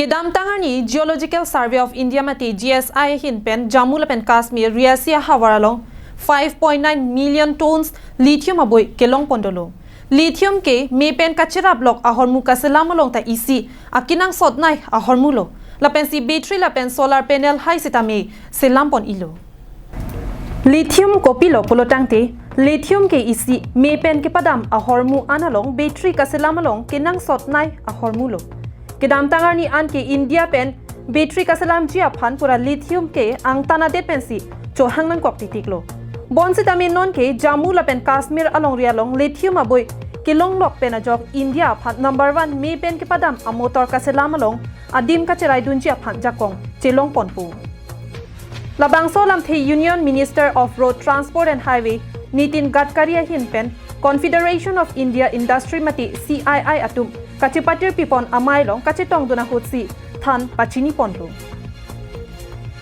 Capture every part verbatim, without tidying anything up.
Kedamtang arni Geological Survey of India mate G S I ahin pen Jammu lapen Kashmir Riasi ahavar along five point nine million tons lithium aboi kelong pon dolo. Lithium ke me pen kacherap lok ahormu kaselam along ta isi akenangsot nei ahormu lo. Lapensi battery lapen solar panel hai sitame selam pon ilo. Lithium kopilo pulotangte, lithium ke isi me pen kepadam ahormu an along battery kaselam along kenangsot nei ahormu lo. Kedamtang arni an ke India pen battery kaselamji aphan pura lithium ke angtan adet pensi chohang nangkok titik lo. Bonsitame non ke Jammu lapen Kashmir alongri along lithium aboi kelong lok pen ajok India aphan number one me pen kepadam amotor kaselam along adim kacheraidunji aphan jakong chelong ponpo. Labangso alamthe Union Minister of Road Transport and Highway Nitin Gadkari ahin pen Confederation of India Industry mate C I I atum kachepatir pipon amei along kachetongdun ahutsi than pachini ponlo.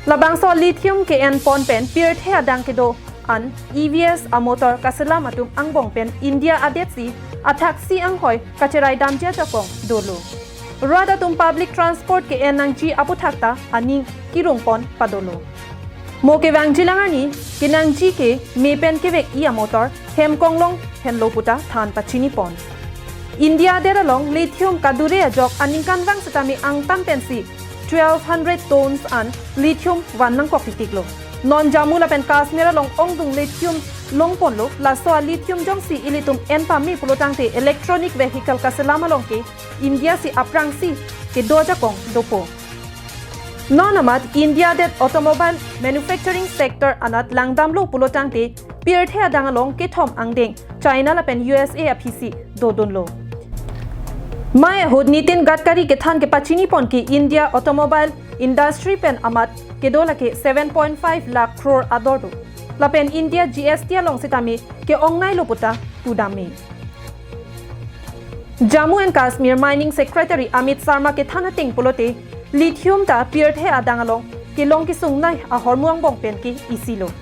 Labangso lithium ke-en pon pen pirthe adang kedo an E V S amotor kaselam atum angbong pen India adetsi athaksi anghoi kacherai damji ajakong dolo. Rat atum public transport ke-en nangji aputhak ta aning kirung pon padolo. Mo kevangji lang arni kenangji ke me pen kevek-i amotor hem konglong henlo puta than pachini pon. India adet along lithium kadure ajok aningkanvang sitame angtan pensi twelve hundred tons an lithium van nangkok titik lo. Non Jammu lapen Kashmir along ongdung lithium long ponlo, laso a lithium jongsi ilitum en pame pulotangte electronic vehicle kaselam along ke India si aphrangsi kedo ajakong dopo. Non amat India adet automobile manufacturing sector anat langdamlo pulotangte pirthe adang along kethom angdeng China lapen U S A aphisi dodunlo. Mei ahut Nitin Gadkari kethan kepachini pon ke India automobile industry pen amat kedo lake seven point five lakh crore ador do. Lapen India G S T along sitame ke-ong neilo puta pudam me. Jammu and Kashmir Mining Secretary Amit Sharma kethan ateng pulote lithium ta pirthe adang along kelong kesung nei ahormu angbong pen ke isi lo.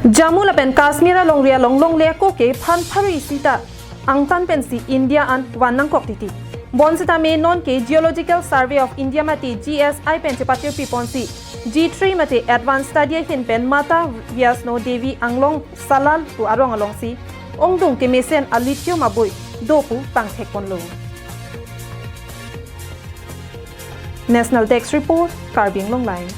Jammu lapen Kashmir alongri along longle ako ke phan pharo isi ta angtan pensi India an van nangkok titik. Bonsitame non ke Geological Survey of India mate G S I pen chepatir piponsi G three mate advanced study ahin pen Mata Vaishno Devi Anglong Salal pu arong alongsi ongdung kemesen a lithium aboi do pu pangthek ponlo. National Desk Report, Karbi Anglong Live.